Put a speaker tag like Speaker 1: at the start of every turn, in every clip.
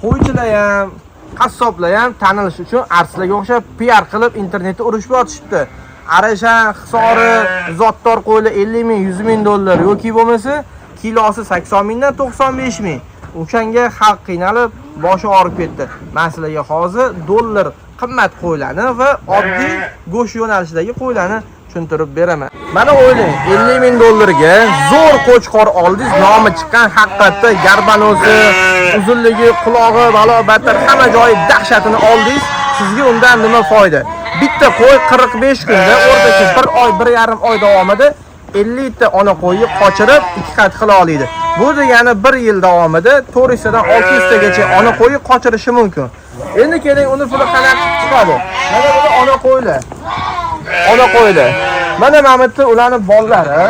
Speaker 1: Qo'ychilar ham, qassoblar ham tanilish uchun artistlarga o'xshab PR qilib internetda urushib yotishibdi. Arashan, Hisori, zotdor qo'ylar 50 ming, 100 ming dollar yoki bo'lmasa kilosi 80 mingdan 95 ming. O'shanga xalq qiynalib, boshi og'rib ketdi. Men sizlarga hozir dollar qimmat qo'ylarni va oddiy go'sht yo'nalishidagi qo'ylarni tushuntirib beraman. Mana o'ylang, 50 ming dollarga zo'r qo'chqor oldingiz, nomi chiqqan, haqiqatda garbanosi, uzunligi, qulog'i, balo battar hamma joyi dahshatini oldingiz. Sizga undan nima foyda? Bitta qo'y 45 kunda, o'rtacha 1 oy, 1,5 oy davomida 50 ta ona qo'yni qochirib, 2 qat qila oladi. Bu degani 1 yil davomida 400 tadan 600 tagacha ona qo'yni qochirishi mumkin. Endi keling, uni puli qanaqa chiqadi? Mana buni ona qo'ylar. Ona qo'ylar. Mana bu yerda ularni bolalari.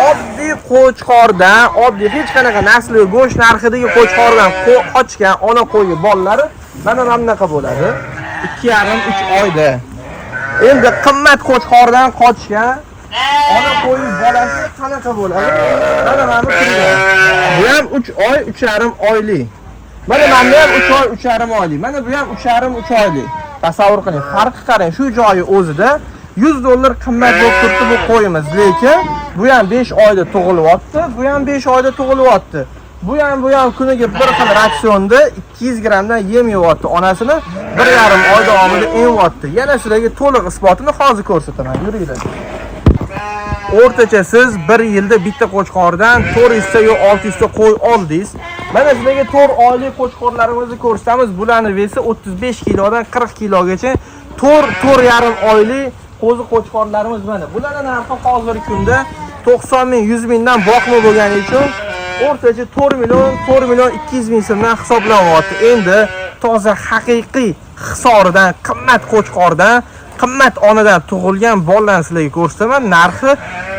Speaker 1: Oddiy qo'chqordan, oddiy hech qanaqa nasli go'sht narxidagi qo'chqordan qochgan ona qo'yi bolalari mana bunaqa bo'ladi. 2,5-3 oyda. Endi qimmat qo'chqordan qochgan ona qo'yi bolasi qanaqa bo'ladi? Mana bu turgan. Bu ham 3 oy, 3,5 oylik. Mana bu ham 3 oy, 3,5 oylik. Mana bu ham 3,5-3 oylik. Tasavvur qiling, farqi qarang, shu joyi o'zida 100 dollar qimmat bo'lib turibdi bu qo'yimiz, lekin bu ham 5 oyda tug'ilyapti, bu ham 5 oyda tug'ilyapti. Bu ham kuniga bir xil ratsionda 200 grammdan yem yeyapti. Onasini 1,5 oy davomida emyapti. Yana sizlarga to'liq isbotini hozir ko'rsataman. Yuringlar. O'rtacha siz bir yilda bitta qo'chqordan 400 ta yo 600 ta qo'y oldingiz. Mana sizlarga 4 oylik qo'chqorlarimizni ko'rsatamiz. Bularni вес i 35 kilodan 40 kilogacha. 4 4,5 oylik qo'zi qo'chqorlarimiz mana. Bularning narxi hozirgi kunda 90 ming, 100 mingdan boqma bo'lgani uchun o'rtacha 4 million, 4 million 200 ming so'mdan hisoblanyapti. Endi toza haqiqiy Hisoridan, qimmat qo'chqordan, qimmat onadan tug'ilgan bolalarni sizlarga ko'rsataman. Narxi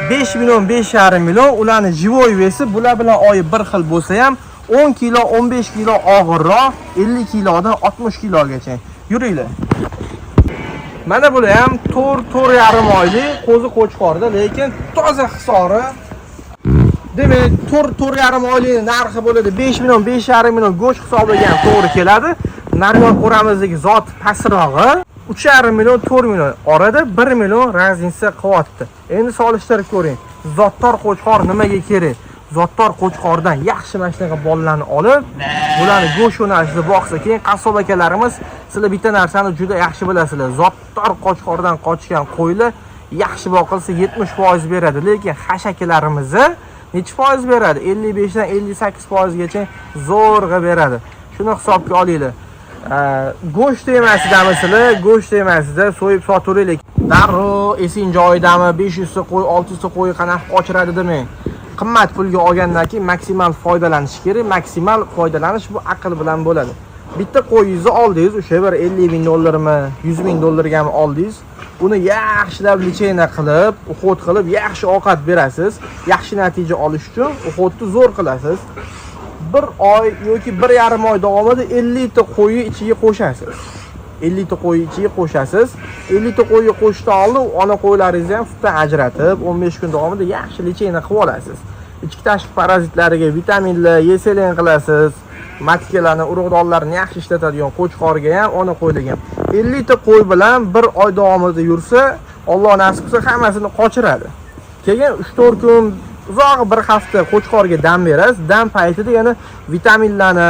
Speaker 1: 5 million, 5,5 million. Ularni живой вес i bular bilan oyi bir xil bo'lsa ham 10 kilo, 15 kilo og'irroq, 50 kilodan 60 kilogacha. Yuringlar. Mana bular ham 4 4,5 oylik qo'zi qo'chqorda, lekin toza Hisori. Demak, 4 4,5 oylik narxi bo'ladi 5 million, 5,5 million, go'sht hisobiga ham to'g'ri keladi. Naryon qo'ramizdagi zot pastrog'i 3,5 million, 4 million, orada 1 million разница qilyapti. Endi solishtirib ko'ring. Zotdor qo'chqor nimaga kerak? Zotdor qo'chqordan yaxshi mana shunaqa bolalarni olib, bularni go'sht yo'nalishida boqsa, keyin qassob akalarimiz, sizlar bitta narsani juda yaxshi bilasizlar. Zotdor qo'chqordan qochgan qo'ylar yaxshi boqilsa 70% beradi, lekin hashakilarimizni nechi foiz beradi? 55 dan 58 gacha zo'rg'a beradi. Shuni hisobga olinglar. Go'sht temasidami sizlar? Go'sht temasida so'yib sotaveraylik. Darrov esing joyidami? 500 ta qo'y, 600 ta qo'y qanaqa qochiradi demang. Qimmat pulga olgandan keyin maksimal foydalanish kerak. Maksimal foydalanish bu aql bilan bo'ladi. Bitta qo'yingizni oldingiz, o'sha bir 50 ming dollarmi, 100 ming dollargami oldingiz. Uni yaxshilab лечение qilib, уход qilib, yaxshi ovqat berasiz. Yaxshi natija olish uchun уход ni zo'r qilasiz. Bir oy yoki 1,5 oy davomida 50 ta qo'yni ichiga qo'shasiz. 50 ta qo'yni ichiga qo'shasiz. 50 ta qo'yni qo'shishdan oldin ona qo'ylaringizni ham sutdan ajratib, 15 kun davomida yaxshi лечение qilib olasiz. Ichki tashqi parazitlariga vitaminlar, yeselen qilasiz. Матка larni, urug'donlarni yaxshi ishlatadigan qo'chqorga ham, ona qo'ylarga ham. 50 ta qo'y bilan bir oy davomida yursa, Alloh nasib qilsa hammasini qochiradi. Keyin 3-4 kun, uzog'i bir hafta qo'chqorga dam berasiz. Dam paytida yana vitaminlarni,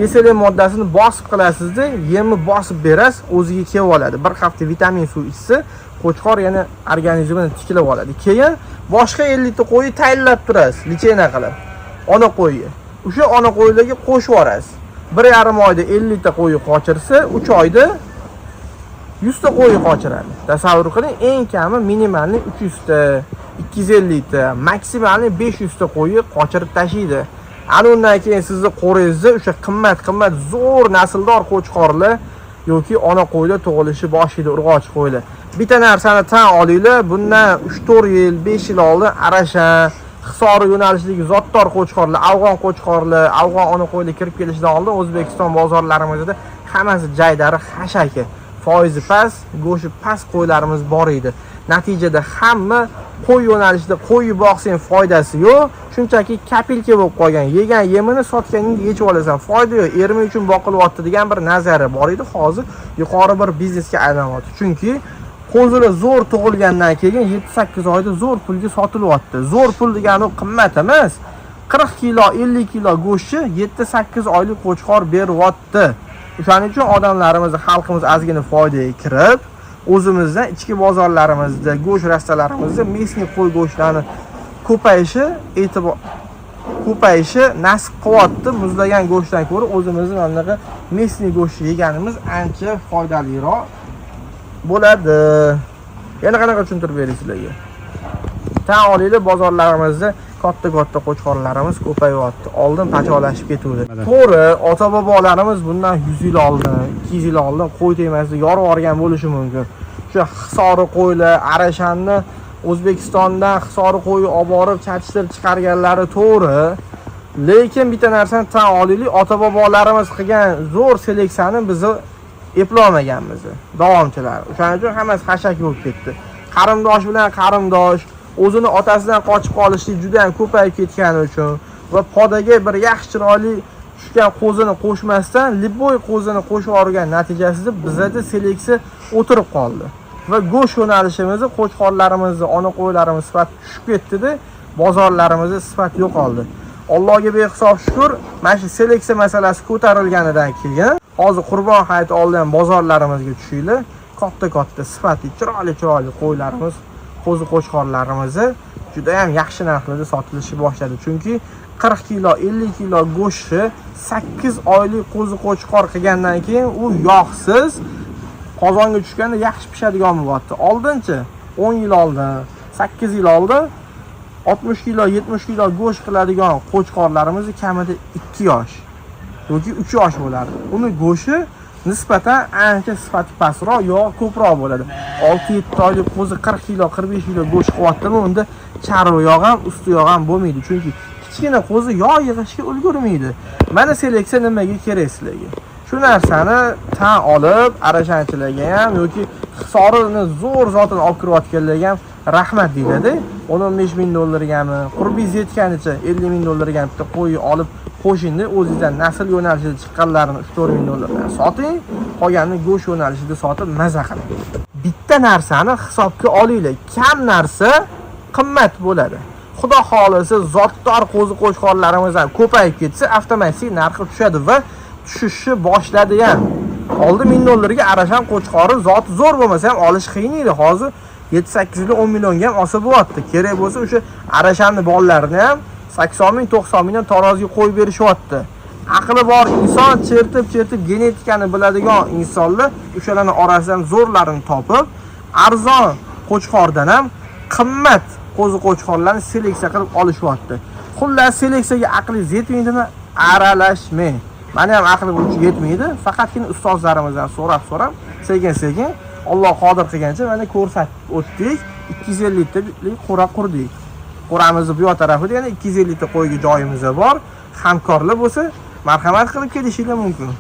Speaker 1: yeselen moddasini bosib qilasizda, yemni bosib berasiz, o'ziga kelib oladi. Bir hafta vitamin suv ichsa, qo'chqor yana organizmini tiklab oladi. Keyin boshqa 50 ta qo'yni tayinlab turasiz, лечение qilib. Ona qo'yni. O'sha ona qo'ylarga qo'shib yuborasiz. 1,5 oyda 50 ta qo'yni qochirsa, 3 oyda 100 ta qo'yni qochiradi. Tasavvur qiling, eng kami минимальный 300 ta, 250 ta, максимальный 500 ta qo'yni qochirib tashiydi. Ana undan keyin sizni qo'ringizda o'sha qimmat-qimmat zo'r nasldor qo'chqorlar yoki ona qo'ylar tug'ilishi boshlaydi, urg'ochi qo'ylar. Bitta narsani tan olinglar, bundan 3-4 yil, 5 yil oldin Arashan, Hisori yo'nalishidagi zotdor qo'chqorlar, afg'on qo'chqorlar, afg'on ona qo'ylar kirib kelishidan oldin O'zbekiston bozorlarimizda hammasi jaydari, xashaki, foizi past, go'shti past qo'ylarimiz bor edi. Natijada hamma qo'y yo'nalishida qo'y boqsang foydasi yo'q, shunchaki копилка bo'lib qolgan. Yegan yemini sotganingda yechib olasan, foyda yo'q. Ermi uchun boqilyapti degan bir nazariya bor edi. Hozir yuqori bir biznesga aylanyapti. Chunki qo'zilar zo'r tug'ilgandan keyin 7-8 oyda zo'r pulga sotilyapti. Zo'r pul degani u qimmat emas. 40 kilo, 50 kilo go'shtni 7-8 oylik qo'chqor beryapti. O'shaning uchun odamlarimiz, xalqimiz ozgina foydaga kirib, o'zimizdan ichki bozorlarimizda, go'sht rastalarimizda мясной qo'y go'shtlarini ko'payishi e'tibor ko'payishi nasib qilyapti. Muzlagan go'shtdan ko'ra o'zimizni mana bunaqa мясной go'sht yeganimiz ancha foydaliroq bo'ladi. Yana qanaqa tushuntirib beray sizlarga? Tan olinglar, bozorlarimizda katta-katta qo'chqorlarimiz ko'payyapti. Oldin pacholashib ketuvdi. To'g'ri, ota-bobolarimiz bundan 100 yil oldin, 200 yil oldin qo'y temasida yorib yuborgan bo'lishi mumkin. O'sha Hisori qo'ylar, Arashanni O'zbekistondan Hisori qo'yi olib borib chachishtirib chiqarganlari to'g'ri. Lekin bitta narsani tan olaylik, ota-bobolarimiz qilgan zo'r seleksiyani biz eplolmaganmiz, davomchilar. O'shaning uchun hammasi xashak bo'lib ketdi. Qarindosh bilan qarindosh o'zini otasidan qochib qolishlik juda ham ko'payib ketgani uchun va podaga bir yaxshi chiroyli tushgan qo'zini qo'shmasdan любой qo'zini qo'shib yuborgan natijasida bizada seleksiya o'tirib qoldi. Va go'sht yo'nalishimizni, qo'chqorlarimizni, ona qo'ylarimiz sifati tushib ketdi-da, bozorlarimizda sifat yo'qoldi. Allohga behisob shukr, mana shu seleksiya masalasi ko'tarilganidan keyin hozir Qurbon hayiti oldidan bozorlarimizga tushinglar, katta-katta sifatli, chiroyli-chiroyli qo'ylarimiz, qo'zi qo'chqorlarimizni juda ham yaxshi narxlarda sotilishi boshladi. Chunki 40 kilo, 50 kilo go'shtni 8 oylik qo'zi qo'chqor qilgandan keyin u yog'siz qozonga tushganda yaxshi pishadigan bo'lyapti. Oldinchi 10 yil oldin, 8 yil oldin 60 kilo, 70 kilo go'sht qiladigan qo'chqorlarimiz kamida 2 yosh yoki 3 yosh bo'lardi. Uni go'shti nisbatan ancha sifati pastroq, yog' ko'proq bo'ladi. 6-7 oylik qo'zi 40 kilo, 45 kilo go'sht qilyaptimi, unda charvi yog' ham, usti yog' ham bo'lmaydi. Chunki kichkina qo'zi yog' yig'ishga ulgurmaydi. Mana seleksiya nimaga kerak sizlarga? Shu narsani tan olib, arashanchilarga ham yoki Hisorini zo'r zotini olib kirayotganlarga ham rahmat deyiladi. 10-15 ming dollargami, qurbingiz yetganicha 50 ming dollarga bitta qo'y olib qo'shingda o'zingizdan nasl yo'nalishida chiqqanlarini 3-4 ming dollardan soting, qolganini go'sht yo'nalishida sotib maza qiling. Bitta narsani hisobga olinglar, kam narsa qimmat bo'ladi. Xudo xohlasa zotdor qo'zi qo'chqorlarimiz ham ko'payib ketsa, avtomatik narxi tushadi va tushishni boshladi ham. Oldin 1000 dollarga Arashan qo'chqori zoti zo'r bo'lmasa ham olish qiyin edi. Hozir 7-8 million, 10 millionga ham olsa bo'lyapti. Kerak bo'lsa o'sha Arashanni bolalarini ham 80 ming, 90 mingdan taroziga qo'yib berishyapti. Aqli bor inson, chertib-chertib genetikani biladigan insonlar o'shalarning orasidan zo'rlarini topib, arzon qo'chqordan ham qimmat qo'zi qo'chqorlarni seleksiya qilib olishyapti. Xullas, seleksiyaga aqlingiz yetmaydimi, aralashmang. Meni ham aqlim uncha yetmaydi. Faqatgina ustozlarimizdan so'rab-so'rab, sekin-sekin Alloh qodir qilgancha mana ko'rsatib o'tdik. 250 talik qo'ra qurdik. Qo'ramizni bu yoq tarafida yana 250 ta qo'yga joyimiz bor. Hamkorlar bo'lsa, marhamat qilib kelishinglar mumkin.